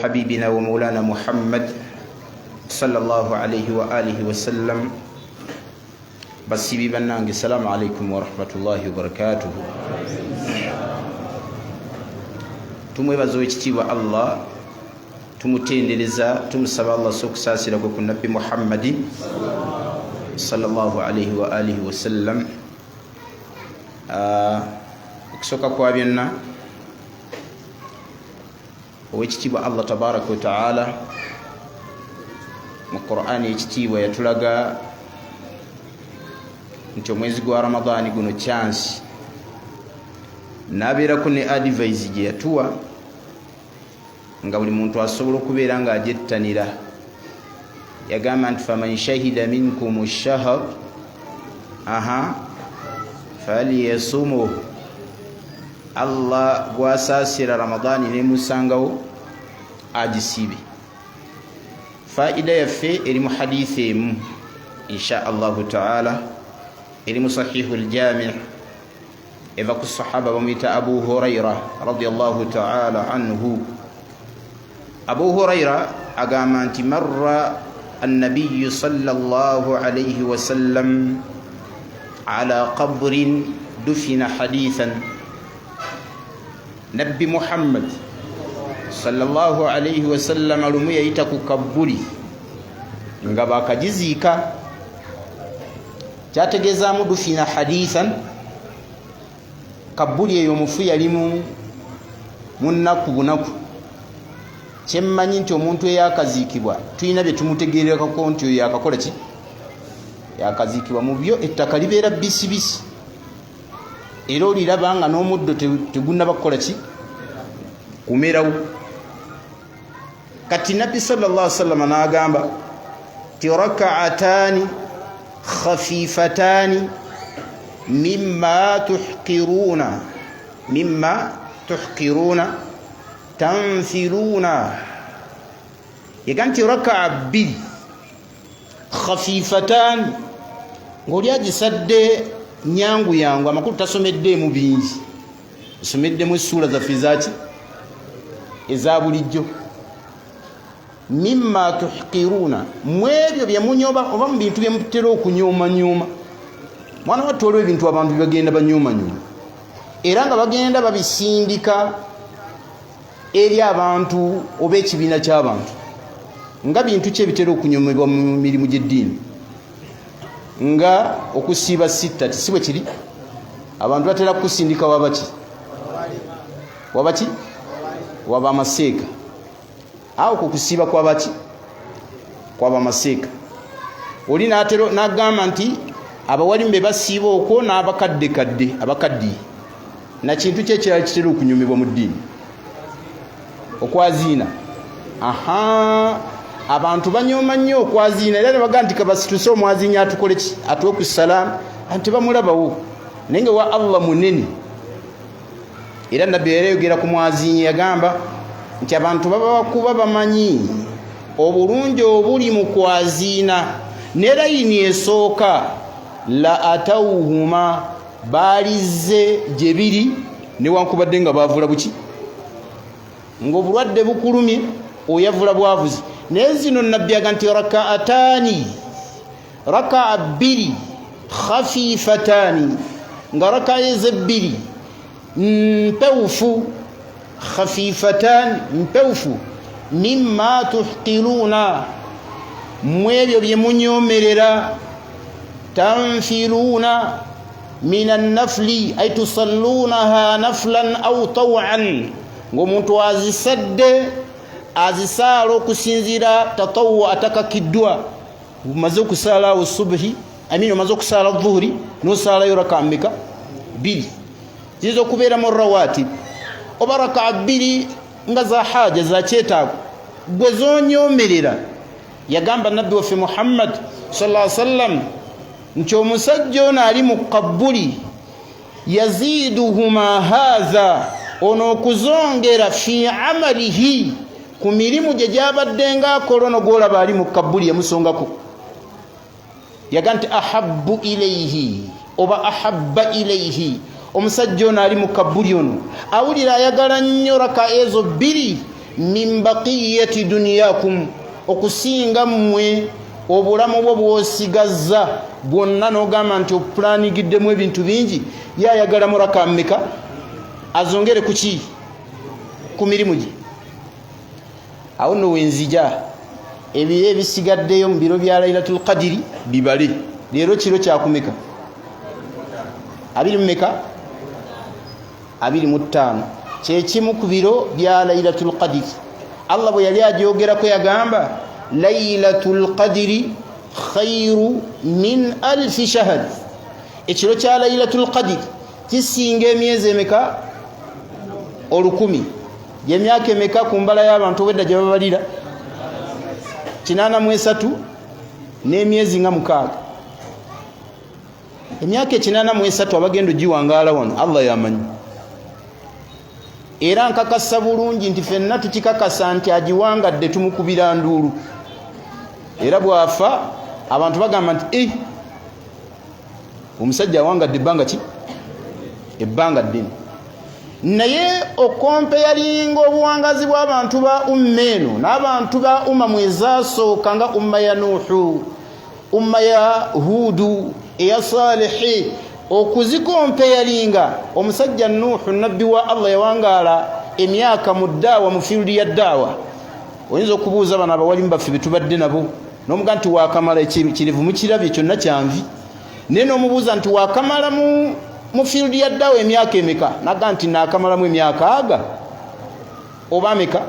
حبيبنا ومولانا محمد صلى الله عليه وآله وسلم. Basiibi bannange, assalamu alaikum warahmatullahi wabarakatuhu. Tumwebaza owekitiibwa Allah, tumutendereza, tumusaba Allah so okusaasira kwe ku Nabbi Muhammadi sallallahu alaihi wa alihi wasallam. Okusooka kwa byonna, owekitiibwa Allah tabaraka wataala mu Qur'ani ekitiibwa yatulaga nti omwezi gwa Ramadaani guno kyansi, nabeerako ne advise gye yatuwa nga buli muntu asobola okubeera nga agyettanira. Yagamba nti faman shahida minkum shahr aha falyasumuh. Allah gwasaasira Ramadaani nemusangawo agisiibe. Faida yaffe eri mu hadithi emu insha Allahu taala, eri mu Sahihu Ljami, eva ku sahaba bamuyita Abu Huraira radiallahu taala anhu. Abu Huraira agamba nti marra annabiyu sallallahu alaihi wasallam ala qabrin dufina hadithan. Nabbi Muhammad sallallahu alaihi wasallama lumu yayita ku kabbuli nga bakagiziika. Kyategeezaamu dufina hadithan, kabbuli eyo omufu yalimu munaku bunaku. Kyemmanyi nti omuntu eyakaziikibwa tulina bye tumutegeerekako nti oyo yakakola ki, yakaziikibwa. Mu byo ettaka libeera bisibisi, era oliraba nga n'omuddo tegunaba kukola ki, kumerawo. Kati Nabbi salllah sallama n'agamba ti rakaatani khafifatani mimma tuhqiruna, mimma tuhqiruna tanfiruna. Yaga nti rakaa bbiri khafifatani, ng'oli agisadde nyangu yangu, amakulu tasomeddeemu bingi, osomeddemu essuula zaffe ezaki eza bulijjo. Mimma tuhqiruna, mu ebyo byemunyoba oba mu bintu byemutera okunyoomanyoma. Mwana wattu, waliwo ebintu abantu byebagenda banyoomanyoma era nga bagenda babisindika eri abantu oba ekibiina ky'abantu. Nga bintu ki ebitera okunyomebwa mu mirimu gy'eddiini? Nga okusiiba sitta, ti si bwe kiri? Abantu batera kukusindika wabaki, wabaki, waba amaseeka. Awo ku kusiiba kwabaki, kwaba amaseeka. Oli nagamba nti abawalimu be basiiba okwo n'abakadde kadde abakaddiye. Na kintu ki ekirala kitera okunyumibwa mu ddiini? Okwaziina. Aha, abantu banyooma nnyo okwaziina, era nebagaa nti kabasituse omwaziinyi atukole ki, atuwe ku salaamu, anti bamulabawo. Naye nga wa Allah munene. Era Nabbi yali ayogera ku mwaziinyi, yagamba nti abantu baba kuba bamanyi obulungi obuli mu kwaziina ne layini esooka, la atawuhuma, baalizze gye biri newankubadde nga baavula buki. Ng'obulwadde bukulumye, oyavula bwavuzi. Naye zino Nabbi aga nti rakaatani, rakaa bbiri, khafifataani, nga raka ezebbiri mpewufu, khafifataani mpewufu, mimma tuhqiruuna, mu ebyo bye munyomerera, tanfiruuna min annafli ay tusalluunaha naflan au tawan, ng'omuntu azisadde azisaala okusinziira tatawu atakakiddwa. Omaze okusaala awo subuhi, amin, omaze okusaala dhuhuri, nosaalayo raka mmeka? Bbiri. Ziyinza okubeera mu rawatib oba raka bbiri nga za haja, za kyetaago, gwe zonyomerera. Yagamba Nabbi waffe Muhammad salla sallam nti omusajja ono ali mu kabbuli, yaziiduhuma haatha, ono okuzongera fi amalihi, ku mirimu gye gyabadde ngaakola. Ono gwolaba ali mu kabbuli yamusongako, yaga nti ahabbu ilaihi oba ahabba ilaihi. Omusajja ono ali mu kabbuli ono awulira ayagala nnyo raka ezo bbiri Min baqiyati duniyakum, okusinga mmwe obulamu bwo bwosigazza bwonna, n'ogamba nti opulanigiddemu ebintu bingi. Ye ayagalamu raka mmeka azongere kuki ku mirimu gye? Awo nno wenzija, ebiro ebisigaddeyo mu biro bya Lailatul Qadiri bibale. Leero kiro kyakumeka? Abiri mumeka? 25. Kyekimu ku biro bya Lailatul Qadiri. Allah bwe yali agyogerako yagamba, "Lailatul Qadiri khairu min alfi shahr." Ekiro kya Lailatul Qadiri kisinga emyezi emeka? 1000. Gyemyaka emeka ku mbala y'abantu obwedda gye babalira? 83 n'emyezi nga 6. Emyaka 83 abagenda ogiwangaala wano, Allah yamanyi. Era nkakasa bulungi nti fenna tukikakasa nti agiwangadde tumukubira nduulu, era bwafa abantu bagamba nti, "E, omusajja awangadde ebbanga ki? Ebbanga ddene." Naye okompeyalinga obuwangazi bw'abantu ba umma eno n'abantu ba umamu ezasooka, nga umma ya Nuuhu, umma ya Huudu, eya Salihi, okuzikompeyalinga, omusajja Nuuhu, nabbi wa Allah, yawangaala emyaka mu ddaawa, mu field ya ddaawa. Oyinza okubuuza bano abawalimu baffe betubadde nabo, nomuga nti wakamala kirevu mukirabye kyonna kyanvi, naye nomubuuza nti wakamala mu field ya ddaawa emyaka emeka, naga nti nakamalamu emyaka aga oba ameka.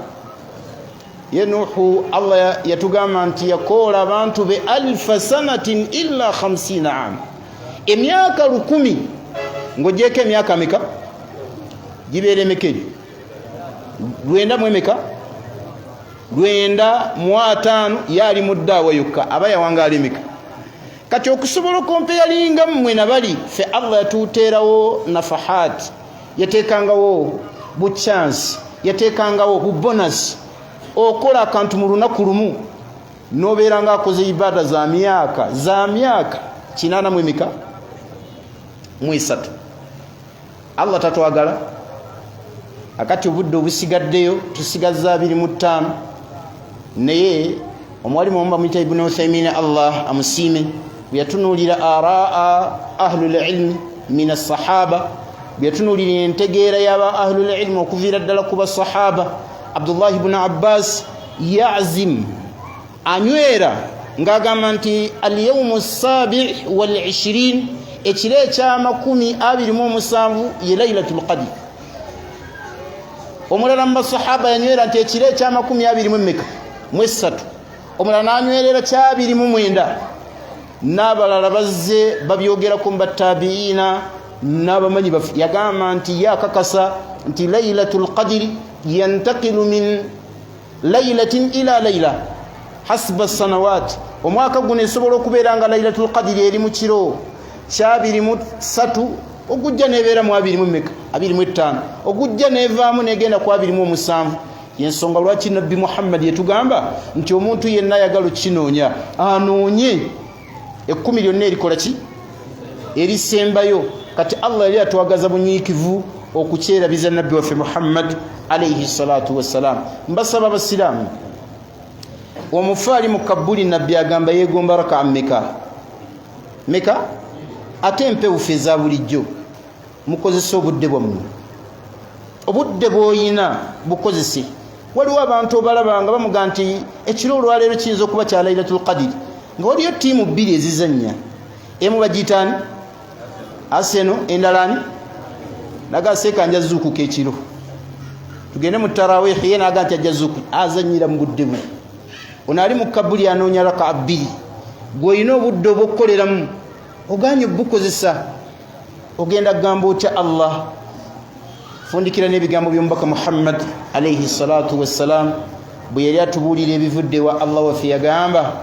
Ye Nuhu, Allah yatugamba nti yakoola abantu be alfa sanatin illa 50 am, emyaka 1000 ng'ogyeko emyaka meka? Gibeera emeka egyo? Lwenda mu emeka? 950. Ye ali mu ddaawa yokka, aba yawangaala emeka? Kati okusobola okompeyalinga mmwe nabali ffe, Allah yatuteerawo nafahaati, yateekangawo buchansi, yateekangawo bubonasi. Okola akantu mu lunaku lumu nobeera nga akoze ibaada za myaka kinaana mu emeka? Mu esatu. Allah tatwagala? Akati obudde obusigaddeyo tusigaza 25. Naye omwalimu omu bamuyita Ibuni Uthaimin, Allah amusiime, bwe yatunuulira araa ahlulilmi min assahaba, bwe yatunuulira entegeera y'aba ahlulilmi okuviira ddala ku basahaba, Abdullahi bnu Abbas yazim anywera ng'agamba nti alyaumu sabi wal 20, ekiro ekya27 ye Lailatu lqadir. Omulala mu basahaba yanywera nti ekiro ekya20 mu emmeka? Mu esatu. Omulala nanywerera kya29. N'abalala bazze babyogerako mu batabiina n'abamanyi baffe. Yagamba nti ye akakasa nti Lailatu lqadiri yantakilu min lailatin ila laila hasiba sanawat. Omwaka guno esobola okubeera nga Lailatu lqadiri eri mu kiro kya23, ogujja nebeera mu abiri mu meka? 25. Ogujja nevaamu negenda ku 27. Yensonga lwaki Nabbi Muhammadi yetugamba nti omuntu yenna ayagala okinoonya, anoonye ekkumi lyonna erikola ki? Erisembayo. Kati Allah yali atwagaza bunyiikivu okukyerabiza Nabbi waffe Muhammad alaihi salatu wassalam. Mbasaba abasiraamu, omufu ali mu kabuli, Nabbi agamba yegomba raka meka? Meka? Ate empewufu eza bulijjo, mukozese obudde bwammwe. Obudde bw'oyina bukozese. Waliwo abantu obalaba nga bamuga nti ekiro olwaleero kiyinza okuba kya Lailatul Qadiri, nga waliyo ttiimu bbiri ezizannya, emu bagiyitaani? Arsenal, endala ani? Naga seeka nja zuukuka ekiro tugende mu tarawihi. Ye naga nti ajja zuuku azanyira mu budde bwe. Ono ali mu kabuli anoonya raka bbiri. Gweolina obudde obwokukoleramu, oganye obukozesa, ogenda kugamba otya Allah? Fundikira n'ebigambo by'omubaka Muhammad alaihi salatu wassalam. Bwe yali atubuulira ebivudde wa Allah waffe, yagamba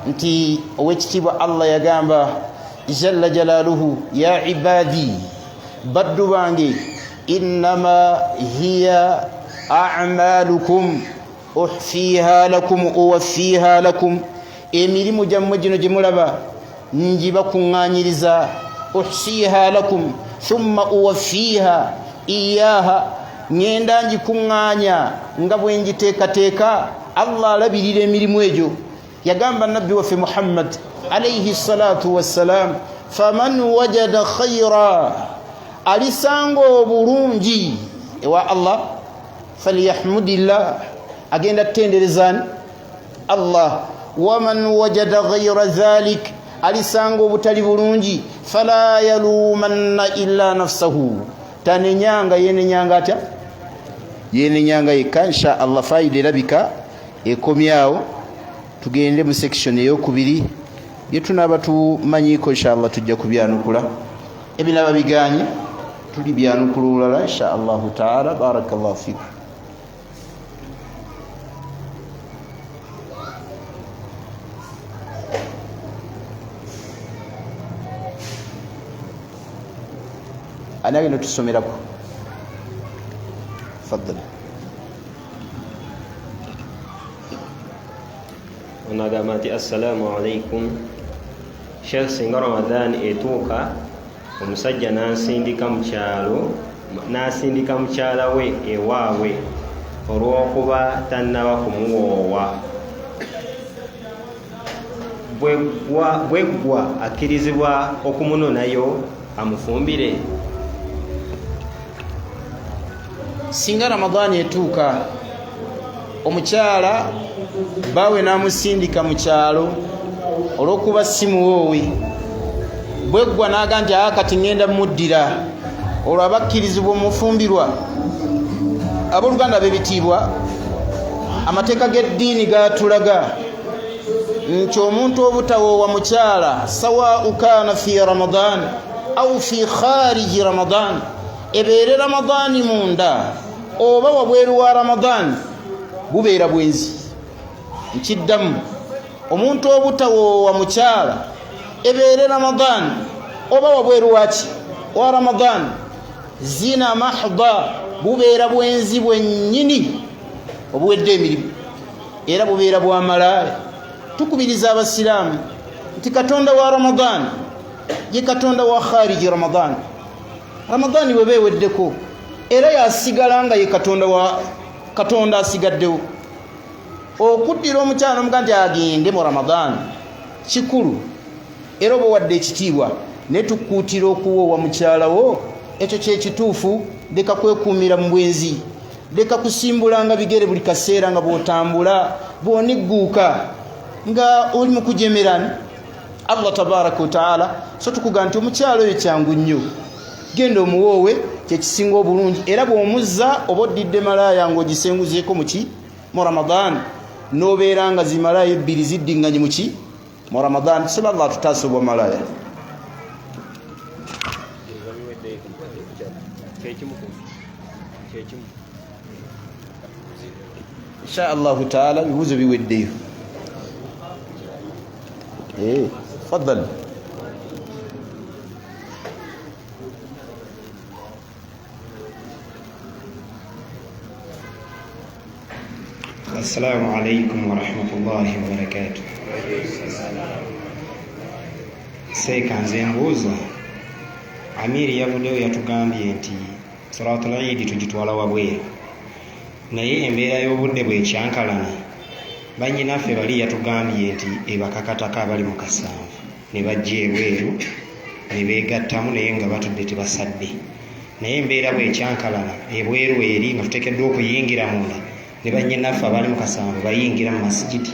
nti owekitiibwa Allah yagamba jalla jalaaluhu, "Ya ibadi, baddu bange, innama hiya amalukum uhfiha lakum uwaffiha lakum." Emirimu gyammwe gino gye mulaba ngibakuŋŋanyiriza, uhsiha lakum thumma uwaffiha iyaha. Ŋŋenda ngikuŋŋaanya nga bwe ngiteekateeka. Allah alabirira emirimu egyo. Yagamba Nabbi waffe Muhammad alaihi salatu wassalam, faman wajada khaira, alisanga obulungi ewa Allah, falyahmudillah, agenda kutenderezani Allah. Waman wajada ghaira dhalik, alisanga obutali bulungi, fala yalumanna illa nafsahu, tanenyanga, yenenyanga atya? Yenenyanga yekka. Insha Allah fayida erabika ekomyawo. Tugende mu section eyokubiri, byetunaaba tumanyiiko insha Allah tujja kubyanukula, ebinaba biganye tuli byanukula olulala insha Allahu taala. Barakallahu fikum. Ani agenda otusomerako? Faddali. Ono agamba nti assalaamu alaikum Sheikh, singa Ramadan etuuka omusajja n'ansindika mu kyalo, n'asindika mukyala we ewaabwe olw'okuba tannaba kumuwoowa, bweggwa akkirizibwa okumunonayo amufumbire? Singa Ramadaani etuuka omukyala baawe n'amusindika mu kyalo olw'okuba si muwoowe, bweggwa n'aga nti aa kati ŋŋenda muddira, olwo abakkirizibwa omufumbirwa? Abooluganda ab'ebitiibwa, amateeka g'eddiini gaatulaga nti omuntu obutawoowa mukyala, sawau kaana fi Ramadan au fi khariji Ramadan, ebeere Ramadaani munda oba wabweru wa Ramadaani, bubeera bwenzi. Nkiddamu, omuntu obutawoowa mukyala, ebeere Ramadaani oba wabweru waki wa Ramadaani, zina mahda, bubeera bwenzi bwennyini obuwedde emirimu, era bubeera bwa malaaya. Tukubiriza abasiraamu nti Katonda wa Ramadaani ye Katonda wa khariji Ramadaani. Ramadaani bweba eweddeko era yasigala nga ye Katonda wa Katonda asigaddewo. Okuddira omukyala nomuga nti agende mu Ramadaani kikulu, era oba owadde ekitiibwa, naye tukuutira okuwoowa mukyalawo, ekyo kyekituufu. Leka kwekuumira mu bwenzi, leka kusimbulanga bigere buli kaseera nga bw'otambula bw'onigguuka nga oli mu kujemerani Allah tabaraka wataala. So tukuga nti omukyalo oyo kyangu nnyo, genda omuwoowe, kyekisinga obulungi. Era bw'omuzza oba oddidde malaaya ng'ogisenguzeeko muki mu Ramadan, n'obeera nga zimalaaya ebbiri ziddiŋŋanye muki mu Ramadan. Tusaba Allah atutaase obwamalaaya. Insha Allahu taala ebibuuzo biweddeyo. Faddal. Assalamu alaikum warahmatullahi wabarakatuh. Seeka, nze mbuuza, Amiiri yavuddeyo yatugambye nti salatul idi tugitwala wabweru, naye embeera y'obudde bwekyankalana, bannyinaffe bali yatugambye nti ebakakatako abali mu kasanvu ne bajja ebweru ne beegattamu, naye nga batudde tebasadde, naye embeera bwekyankalana ebweru eri nga tuteekeddwa okuyingira munda, ne bannyinaffe abali mu kasanvu bayingira mu masigidi?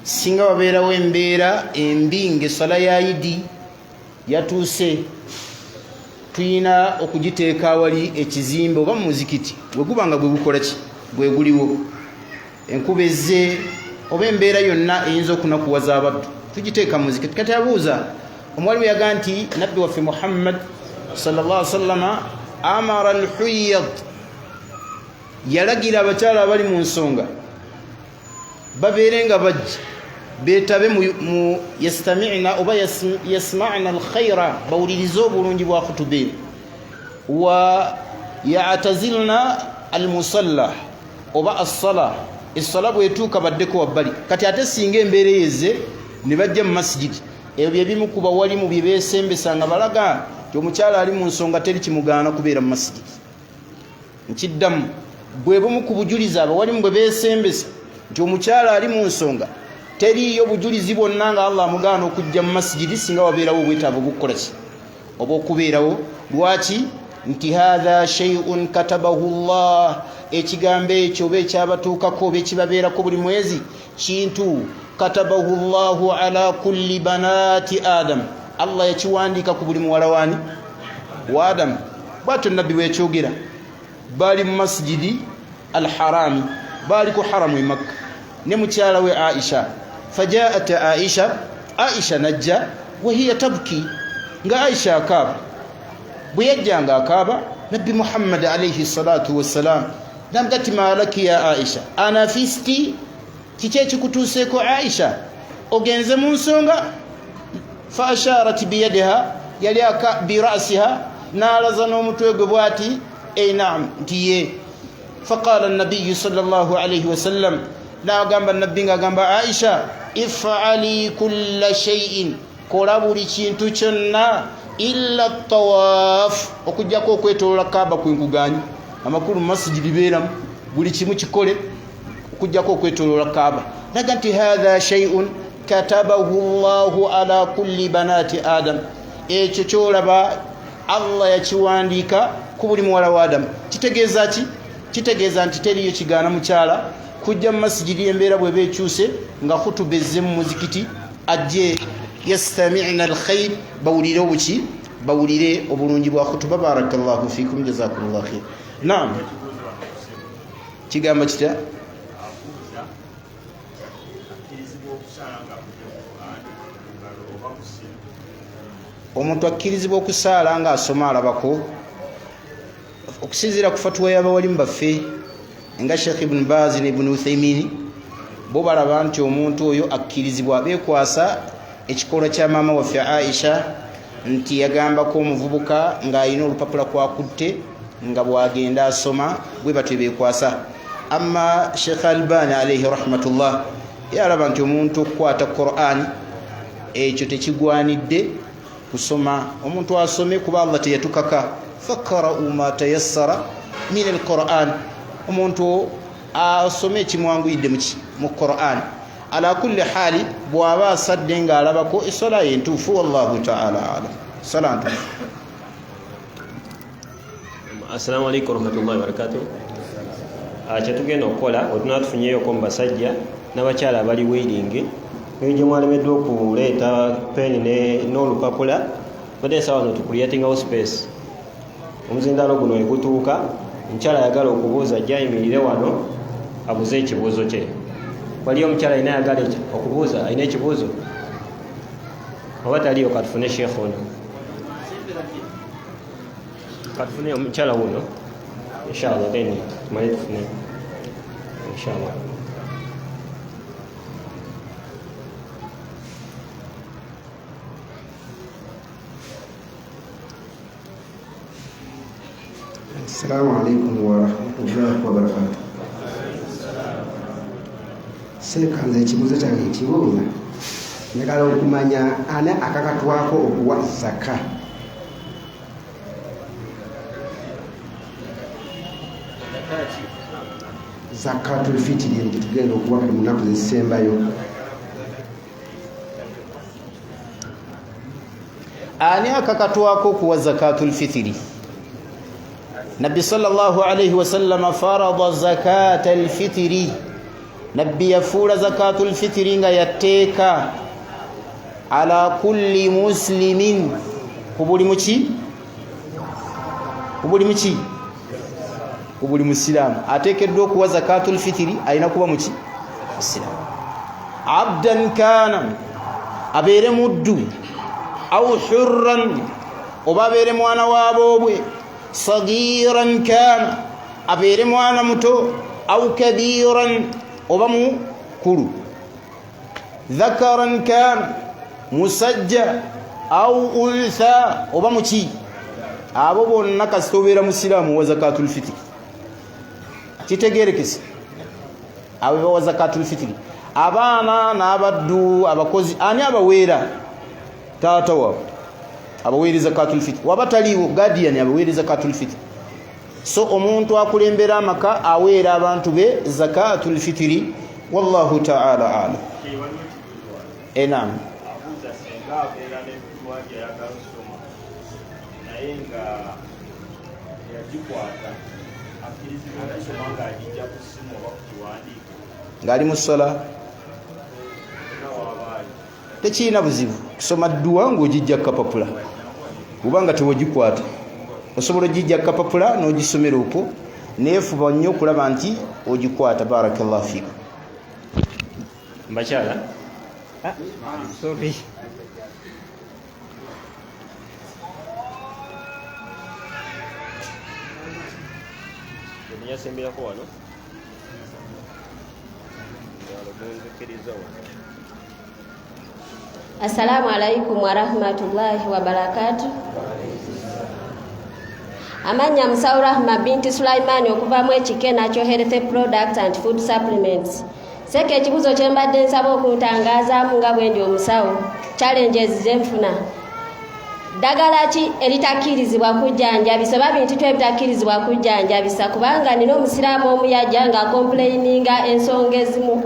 Singa wabeerawo embeera embi ng'essala ya idi yatuuse, tuyina okugiteeka awali ekizimbe oba mu muzikiti bwe guba nga gwe gukola ki gwe guliwo. Enkuba ezze oba embeera yonna eyinza okunakuwaza abaddu, tugiteeka mu muzikiti. Kati abuuza omuwali we yaga nti Nabbi waffe Muhammad sallallahu alaihi wasallama amara alhuyad, yalagira abakyala abali mu nsonga babeere nga bajja beetabe mu yastamina oba yasmana alkhaira, bawulirize obulungi bwa khutuba eno, wa yatazilna almusalla oba assala, essala bwetuuka baddeko wabbali. Kati ate singa embeera eyeze ne bajja mu masigidi, ebyo byebimu ku bawalimu bye beesembesa nga balaga Nti omukyala ali mu nsonga teri kimugaana kubeera mu masigidi. Nkiddamu, bwe bumu ku bujulizi abawalimu bwe beesembesa nti omukyala ali mu nsonga teriiyo bujulizi bwonna nga Allah amugaana okujja mu masigidi singa wabeerawo obwetaavu obukukola ki oba okubeerawo. Lwaki? Nti hatha shay'un katabahu llah, ekigambo ekyo oba ekyabatuukako oba ekibabeerako buli mwezi kintu katabahu llahu ala kulli banati adam, Allah yakiwandiika ku buli muwala wani wa Adamu. Bwatyo nabbi bweyakyogera, baali mu masijidi alharami, baali ku haramu e Makka ne mukyala we Aisha. Fajaat Aisha, Aisha najja, wahiya tabki, nga Aisha akaaba. Bwe yajja nga akaaba, nabbi Muhammadi alaihi salatu wassalam namuga ti malaki ya Aisha anafisti, kiki ekikutuuseeko Aisha, ogenze mu nsonga? Fa asharat biyadiha, yali aka birasiha, n'alaza n'omutwe gwe bwati, e naam, nti ye. Faqala nabiyu salllah alaihi wasallam, n'agamba nabbi ng'agamba Aisha, ifali kulla shaiin, kola buli kintu kyonna, illa tawaf, okujjako okwetolola Kaaba kwenkuganyi. Amakulu masijidi beeramu buli kimu kikole okujjako okwetolola Kaaba. Naga nti hatha shaiun katabahu llahu ala kulli banati adam, ekyo kyolaba Allah yakiwandiika ku buli muwala wa Adamu. Kitegeeza ki? Kitegeeza nti teriyo kigaana mukyala kujja mu masigidi embeera bweba ekyuse nga khutuba ezze mu muzikiti, ajje yastamina alkhair, bawulire obuki, bawulire obulungi bwa khutuba. Barakallahu fikum, jazakumullah khair. Naam, kigamba kitya? Omuntu akkirizibwa okusaala ng'asoma alabako, okusinziira ku fatuwa y'abawalimu baffe nga Sheikh Ibn Baazi ne Ibn Uthaimini, bo balaba nti omuntu oyo akkirizibwa. Beekwasa ekikolwa kya maama waffe Aisha nti yagambako omuvubuka ng'alina olupapula kwakutte nga bwagenda asoma, bwe batyo beekwasa. Amma Sheikh Albani alaihi rahmatullah yalaba nti omuntu okukwata Qur'ani ekyo tekigwanidde kusoma, omuntu asome kuba Allah teyatukaka, fakarau ma tayassara min alquran, omuntu asome ekimwanguyidde muki mu Quran. Ala kulli hali, bw'aba asadde ng'alabako, eswala ye ntuufu, wallahu taala alam, sala ntuufu. Assalamu alaikum warahmatullahi wabarakatuh. Kyetugenda okukola wetunaba tufunyeyoko mu basajja n'abakyala abali waiting, engeri gye mwalemeddwa okuleeta peni n'olupapula, badde esaawa zino tucreatingawo space. Omuzindaalo guno wegutuuka, omukyala ayagala okubuuza ajja ayimirire wano abuuze ekibuuzo kye. Waliyo omukyala alina ayagala okubuuza, alina ekibuuzo oba taliyo? Katufune sheekh ono, katufune omukyala wuno inshallah, then tumale tufune inshallah. Assalamu alaikum warahmatullahi wabarakatu. Seeka, nze ekibuuzo kyange nkibuuza, njagala okumanya ani akakatwako okuwa zaka. Zakatul fitiri eno gyetugenda okuwa kati mu nnaku zezisembayo. Ani akakatwako okuwa zakatul fitiri? Nabbi sallallahu alaihi wasallama farada zakata alfitiri, nabbi yafuula zakatul fitiri nga yateeka ala kulli muslimin, ku buli muki, ku buli muki, ku buli musiraamu ateekeddwa okuwa zakatul fitiri alina kuba muki, musiraamu. Abdan kana, abeere muddu, au hurran, oba abeere mwana waboobwe, sagiran kana, abeere mwana muto, au kabiran, oba mukulu, dhakaran kana, musajja, au untha, oba muki. Abo bonna kasita obeera musiraamu wa zakatul fitiri. Kitegerekese, abo bawa zakatul fitiri, abaana n'abaddu, abakozi. Ani abaweera? Taata waabwe. Abaweere zakatul fitri. Waba taliiwo, guardian abaweere zakatul fitri. So omuntu akulembera amaka aweera abantu be zakatul fitiri. Wallahu taala alam. Enam. Abuuza senga abeera n'ebituwa gy'ayagala okusoma naye nga teyagikwata, akkirizibwa okusoma ng'agijja ku ssimu oba ku kiwandiiko? Ng'ali mu ssola? Nga waabaayi. Tekirina buzibu kusoma dduwa ng'ogijja kukapapula, kubanga tewagikwata. Osobola ogijja kukapapula n'ogisomera okwo, naye fuba nnyo okulaba nti ogikwata. Barakallahu fikum. Bakyala. Sorry. Yasemberako wano munzikiriza wano. Assalamu alaikum warahmatullahi wabarakatu. Amannya Musawo Rahma binti Sulaimani okuva mu Ekike Natural Health Products and Food Supplements. Seka, ekibuzo kye mbadde nsaba okuntangazaamu nga bwe ndi omusawo, challenges ze nfuna. Ddagala ki eritakkirizibwa kujjanjabisa oba bintu ki ebitakkirizibwa kujjanjabisa? Kubanga nina omusiraamu omu yajja ng'acomplaininga ensonga ezimu,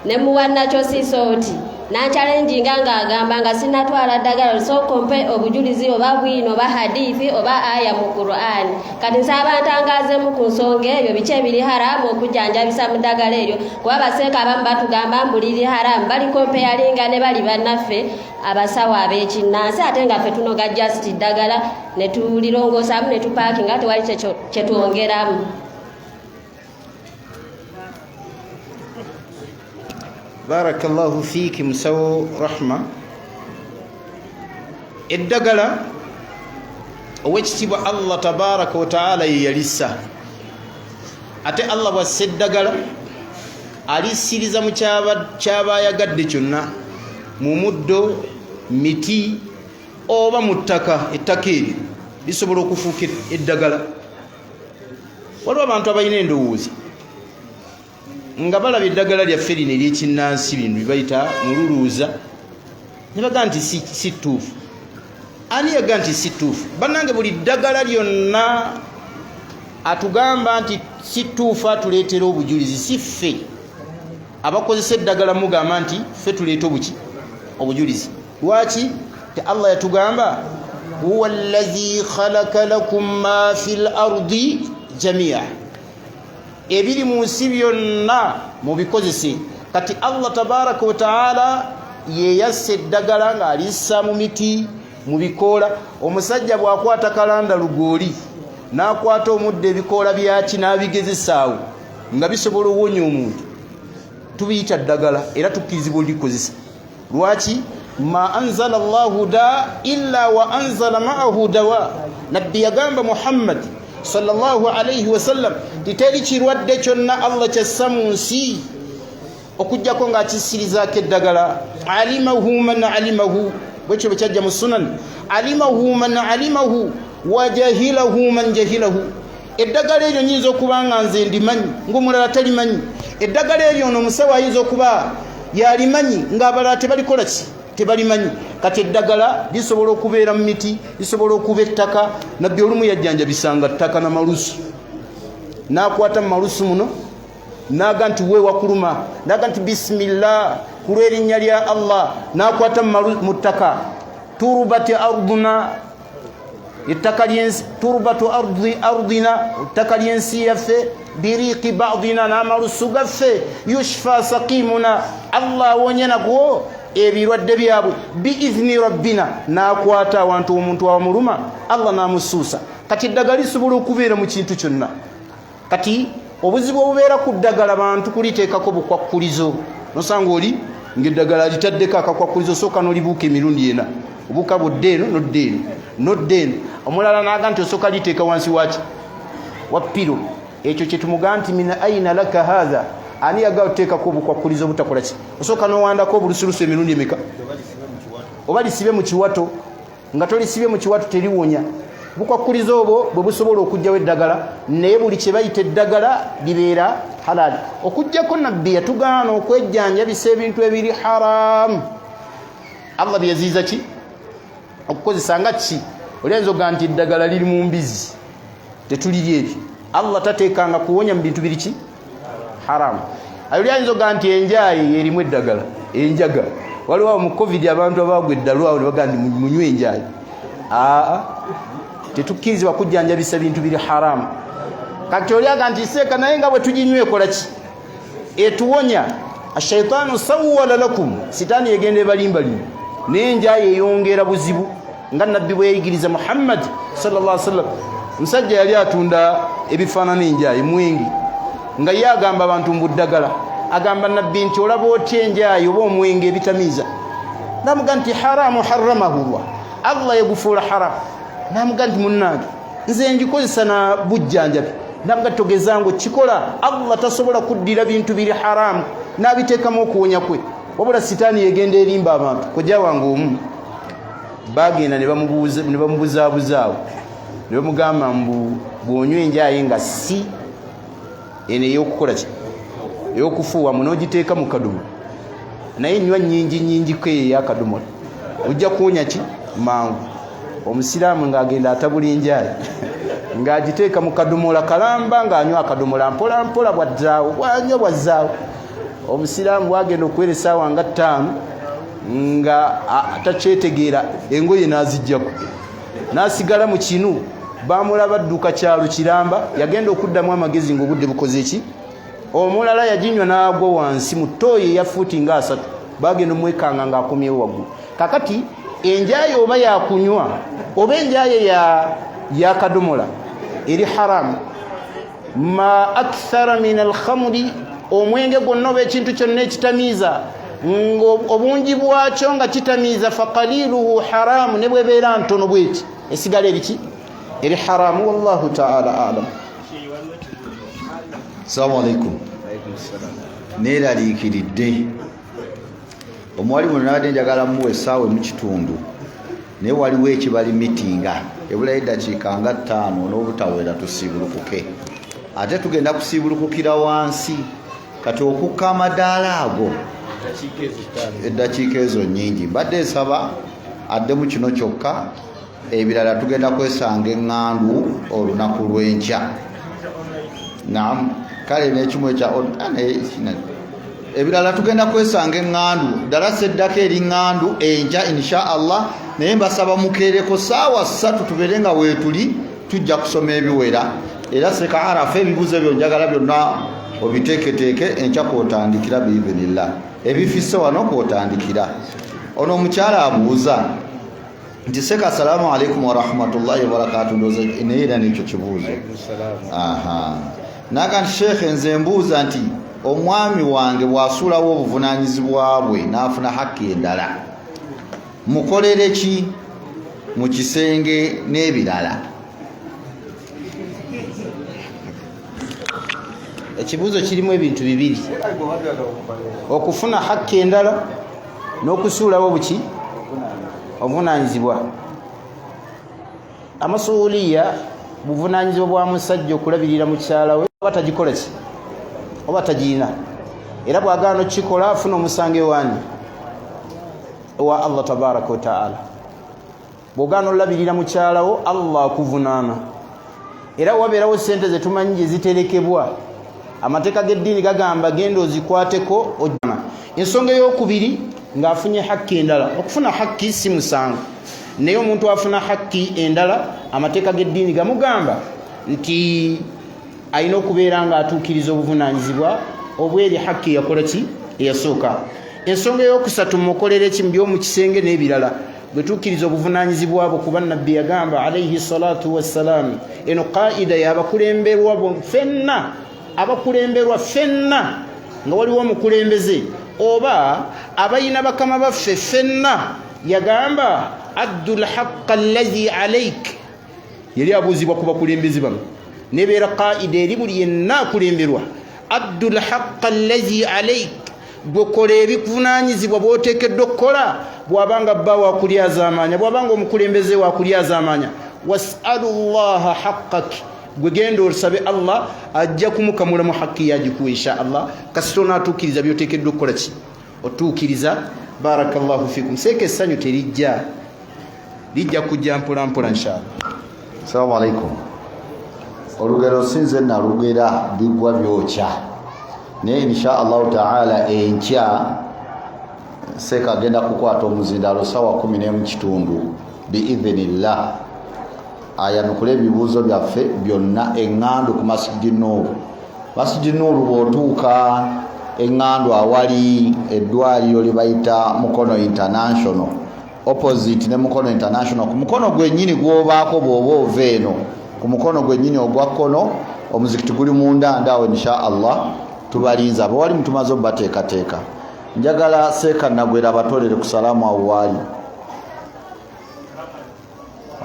ne muwa nakyo sisooti nanchallenginga ng'agamba nga sinnatwala ddagala, sooka ompe obujulizi oba bwino oba hadithi oba aya mu Qur'ani. Kati nsaba ntangaazemu ku nsonga eyo, biki ebiri haramu okujjanjabisa mu ddagala eryo? Kuba baseeka abamu batugamba mbu liri haramu, balicomparinga ne bali bannaffe abasawo ab'ekinnansi, ate nga ffe tunoga just ddagala ne tulirongosaamu ne tupackinga, tewali kyetwongeramu. Barakallahu fiiki musawo Rahma. Eddagala, owekitiibwa Allah tabaraka wataala ye yalissa, ate Allah bwassa eddagala alisiriza mu kyaba ayagadde kyonna, mu muddo, miti oba mu ttaka. Ettaka eryo lisobola okufuuka eddagala. Waliwo abantu abalina endowooza nga balaba eddagala lyaffe lino eryekinnansi, bino byebayita mululuuza, ne bagaa nti si ttuufu. Ani yagaa nti si ttuufu? Bannange, buli ddagala lyonna atugamba nti si ttuufu atuleetera obujulizi. Si ffe abakozesa eddagala mugamba nti ffe tuleeta obuki obujulizi. Lwaki ti Allah yatugamba, huwa allazi khalaka lakum ma fi l ardi jamia, ebiri mu nsi byonna mubikozese. Kati Allah tabaraka wataala yeyassa eddagala ng'alissa mu miti, mu bikoola. Omusajja bw'akwata kalanda lugooli n'akwata omuddo, ebikoola byaki, n'abigezesaawo nga bisobola owonya omuntu, tubiyita ddagala era tukkirizibwa olikozesa. Lwaki? Ma anzala llahu da illa wa anzala maahu dawa. Nabbi yagamba Muhammad sallallahu alaihi wasallam titeri kirwadde kyonna Allah kyassa mu nsi okugjako ng'akissirizaako eddagala. Alimahu man alimahu, bwekyo bwe kyajja mu sunan, alimahu man alimahu wa jahilahu man jahilahu. Eddagala eryo nyinza okuba nga nze ndimanyi ng'omulala talimanyi. Eddagala eryo ono omusawo ayinza okuba yalimanyi ng'abalala tebalikola ki, tebalimanyi. Kati eddagala lisobola okubeera mu miti, lisobola okuba ettaka. Nabbi olumu yajjanjabisanga ttaka na malusu, n'akwata mu malusu muno naga nti weewakuluma, naga nti bisimillah, ku lw'erinnya lya Allah, n'akwata mu ttaka, turubati arduna, ettaka lyensi, turbatu ardina, ettaka ly'ensi yaffe, biriqi badina, n'amalusu gaffe, yushfa saqimuna, Allah awonya nagwo ebirwadde byabwe biidhini rabbina. N'akwata awantu omuntu awamuluma, Allah n'amusuusa. Kati eddagala lisobola okubeera mu kintu kyonna. Kati obuzibu obubeera ku ddagala, bantu kuliteekako bukwakkulizo. Nosanga oli ngaeddagala litaddeko akakwakkulizo, osooka nolibuuka emirundi ena, obuuka budde eno, nodda eno, nodda eno. Omulala naga nti osooka liteeka wansi waki, wa piro. Ekyo kyetumugaa nti min aina laka hatha, ani yagaa oteekako obukwakkulizo obutakola ki? Osooka nowandako obulusulusu emirundi emeka, oba lisibe mu kiwato. Nga tolisibye mu kiwato teliwonya. Bukwakkulizo obwo bwe busobola okugjawo eddagala, naye buli kye bayita eddagala libeera halali, okugjako nabbi yatugaana okwejjanjabisa ebintu ebiri haramu. Allah byeyaziiza ki? Okukozesa nga ki? Oli ayinza okugaa nti eddagala liri mu mbizi, tetuliri ebyo. Allah tateekanga kuwonya mu bintu biri ki? Haramu. Oli ayinza okugaa nti enjaye yerimu eddagala, enjaga. Waliwo awo mu COVID abantu abagwa eddalu awo nebagaa nti munywe enjaye. Aa, tetukkirizibwa kujjanjabisa bintu biri haramu. Kati oli aga nti seeka, naye nga bwe tuginywa ekola ki? Etuwonya. Ashaitaanu sawwala lakum, sitaani egenda ebalimbalimba, naye enjaye eyongera buzibu, nga nabbi bwe yayigiriza Muhammad sallallahu alaihi wasallam. Omusajja yali atunda ebifaanana enjaye, mwenge, nga ye agamba abantu mbu ddagala. Agamba nabbi nti olaba otya enjaye oba omwenge ebitamiiza? Namuga nti haramu haramahu llah, Allah yegufuula haramu. Namuga nti munnange, nze ngikozesa na bujjanjabi. Namuga togezanga okikola, Allah tasobola kuddira bintu biri haramu n'abiteekamu okuwonya kwe, wabula sitaani yegenda erimba abantu. Kojja wange omu bagenda ne bamubuzaabuzaawo ne bamugamba mbu bw'onywa enjaye nga si eno ey'okukola ki, ey'okufuuwamu, n'ogiteeka mu kadomola, naye nywa nyingi nyingiko eyo ey'akadomola, ojja kuwonya ki mangu. Omusiraamu ng'agenda atabula enjaye ng'agiteeka mu kadomola kalamba, ng'anywa akadomola mpola mpola, bwazzaawo bwanywa bwazzaawo. Omusiraamu bwagenda okuwera essaawa nga 5 nga takyetegeera, engoye n'azijjako n'asigala mu kinu. Bamulaba dduka kyalo kiramba. Yagenda okuddamu amagezi ng'obudde bukoze ki. Omulala yaginywa n'agwa wansi mu ttooyi eya fuuti nga 30, bagenda omwekanga ng'akomyewo waggulu. Kakati enjaye oba yakunywa oba enjaye ya kadomola eri haramu. Ma akthara min alkhamuri, omwenge gwonna oba ekintu kyonna ekitamiiza nga obungi bwakyo nga kitamiiza, faqaliluhu haramu, ne bwebeera ntono bweti esigala eriki? Eri haramu. Wallahu taala alam. Assalamu alaikum. Neeraliikiridde omuwalimu, nabadde njagala muwa essaawa emu kitundu, naye waliwo ekibali mitinga ebulayo eddakiika nga 5 n'obutawera tusiibulukuke, ate tugenda kusiibulukukira wansi. Kati okukka amadaala ago eddakiika ezo nnyingi, mbadde nsaba addemu kino kyokka, ebirala tugenda kwesanga eŋŋandu olunaku lw'enkya. Naam, kale n'ekimu ekya ebirala tugenda kwesanga eŋŋandu ddala seddako eri ŋŋandu enkya insha Allah. Naye mbasaba mukeereko saawa 3 tubeere nga weetuli, tujja kusoma ebiwera. Era seka Arafa, ebibuuzo ebyo njagala byonna obiteeketeeke, enkya kwotandikira biidhinillah, ebifisse wano kwotandikira. Ono omukyala abuuza nti seka, assalamu alaikum warahmatullahi wabarakatu. Ndowooza naye era nekyo kibuuzo. Naga nti sheekhe, nze mbuuza nti omwami wange bw'asuulawo obuvunanyizibwa bwe n'afuna hakki endala, mukolere ki mu kisenge n'ebirala? Ekibuuzo kirimu ebintu bibiri: okufuna hakki endala n'okusuulawo buki? Obuvunanyizibwa. Amasuuliya, buvunanyizibwa bwa musajja okulabirira mukyala we, oba tagikola ki oba tagiina. Era bwagaana okukikola, afuna omusango ewaani? Ewa Allah tabaraka wataala. Bw'ogaana olabirira mukyalawo, Allah akuvunaana. Era wabeerawo sente zetumanyi gye ziterekebwa, amateeka g'eddiini gagamba genda ozikwateko ojana. Ensonga eyokubiri, ng'afunye hakki endala. Okufuna hakki si musango, naye omuntu afuna hakki endala, amateeka g'eddiini gamugamba nti alina okubeera ng'atuukiriza obuvunanyizibwa obweri hakki eyakola ki? Eyasooka. Ensonga eyokusatu, mukolere ki mu by'omu kisenge n'ebirala? Bwe tukkiriza obuvunanyizibwa bwo, kuba nabbi yagamba alaihi salatu wassalam, eno qaida yabakulemberwa ffenna, abakulemberwa ffenna nga waliwo omukulembeze oba abayina bakama baffe ffenna, yagamba addu lhaqa allazi alaik. Yali abuuzibwa ku bakulembeze bano, nebeera qaida eri buli yenna akulemberwa: addu lhaqa allazi alaik, gwekola ebivunanyizibwa bwoteekeddwa okukola. Bwabanga bba wakulyazaamanya, bwabanga omukulembeze wakulyazaamanya, wasalu llaha haqak, gwe genda osabe Allah, ajja kumukamulamu haki yagikuwa insha Allah, kasita onaatuukiriza byoteekeddwa okukola ki? Otuukiriza. Barakallahu fikum. Seeka, essanyu terijja. Lijja kujja mpolampola inshallah. Assalamu alaikum. Olugero sinze nalugera, bigwa byokya, naye insha Allahu taala enkya seeka agenda kukwata omuzindalo sawa 11:15 biidhinillah, ayanukule ebibuuzo byaffe byonna eŋŋandu ku Masjidi Nuuru. Masjidi Nuuru bw'otuuka eŋŋandu awali eddwaliro lye bayita Mukono International, opposite ne Mukono International, ku mukono gwennyini gw'obaako bw'oba ova eno, ku mukono gwennyini ogwa kkono, omuzikiti guli munda awo. Insha Allah tubalinze, abawali mutumaze obubateekateeka. Njagala seeka Nagwera abatolere ku salaamu awo waali.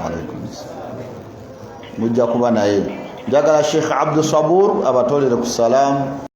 Alaikum salam. Mujja kuba naye. Njagala Sheikh Abdusabur abatolere ku salaamu.